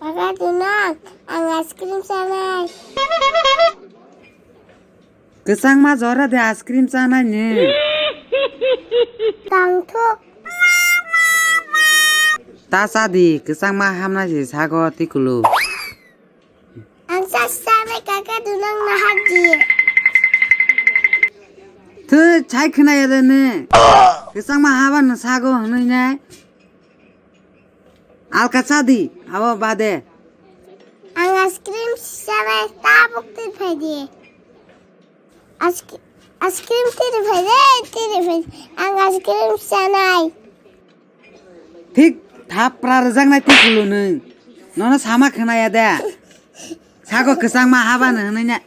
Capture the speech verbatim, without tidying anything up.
Kaka Dunang, ang ice cream sanai. Kwchangma jora de ice cream chanai ni. Tangthok. Ta cha di, kwchangma hamnai se sago tikulu. Ang sa sanai Kaka Dunang na hak di. Thwi chai khwnaya de ne. Kwchangma haba no sago hwnwi nai. Alka cha di, abo bade. Ang ice cream sanai tabuk twi phai di. Ice, ice cream tiri phai de, tiri phai. Ang ice cream sanai. Thik thapra rwjaknai tikulu nwng. Nono sama khwnaya de. Sago kwchangma habano hwnwi na.